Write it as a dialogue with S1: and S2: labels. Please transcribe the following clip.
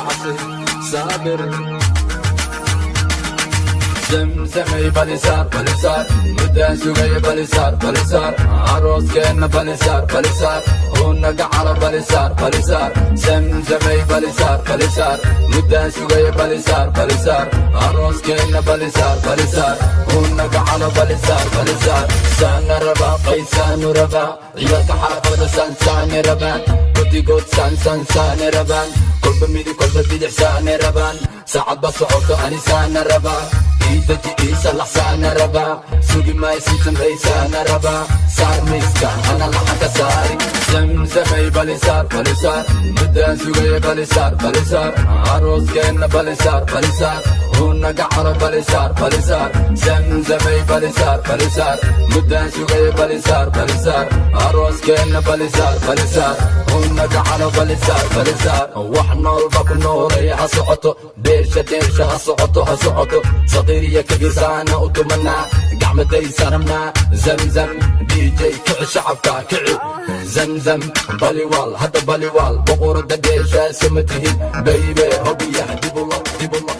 S1: Iska saabir. Zamzamay balisaar, balisaar, muddaan sugaya, balisaar, balisaar, arooskeenna balisaar, balisaar, unaga calo, balisaar, balisaar. Zamzamay balisaar, balisaar, muddaan sugaya, balisaar, balisaar, arooskeenna balisaar, balisaar, unaga calo, balisaar, balisaar. Saana rabaa, qaysaanu rabaa, ciyaalka xaafada saan saane rabaan, guddigood saan saan saane rabaan, kolba midig, kolba bidix saane rabaan. Saacad ba socoto, ani saana rabaa, iidaji iisalax saana rabaa, sugi maayo sambaysaana rabaa, saar miiska ana laxanka saari. Zamzamay balisaar, balisaar, muddaan sugaya, balisaar, balisaar, arooskeenna balisaar, balisaar, unaga calo, balisaar, balisaar. Zamzamay balisaar, balisaar, muddaan sugaya, balisaar, balisaar, arooskeenna balisaar, balisaar, unaga calo, balisaar, balisaar. Wax noolba ku noolaya, ha socoto dheesha, dheesha ha socoto, ha socoto. Saqiir iyo kabiir saana u tumanaa, gacmadaysa rabnaa. Zamzam DJ, kici shacabka, kici. Zamzam baliwaal, hadda baliwaal, boqorada dheesha soma tihid, baybe, hobiya dibula dibula.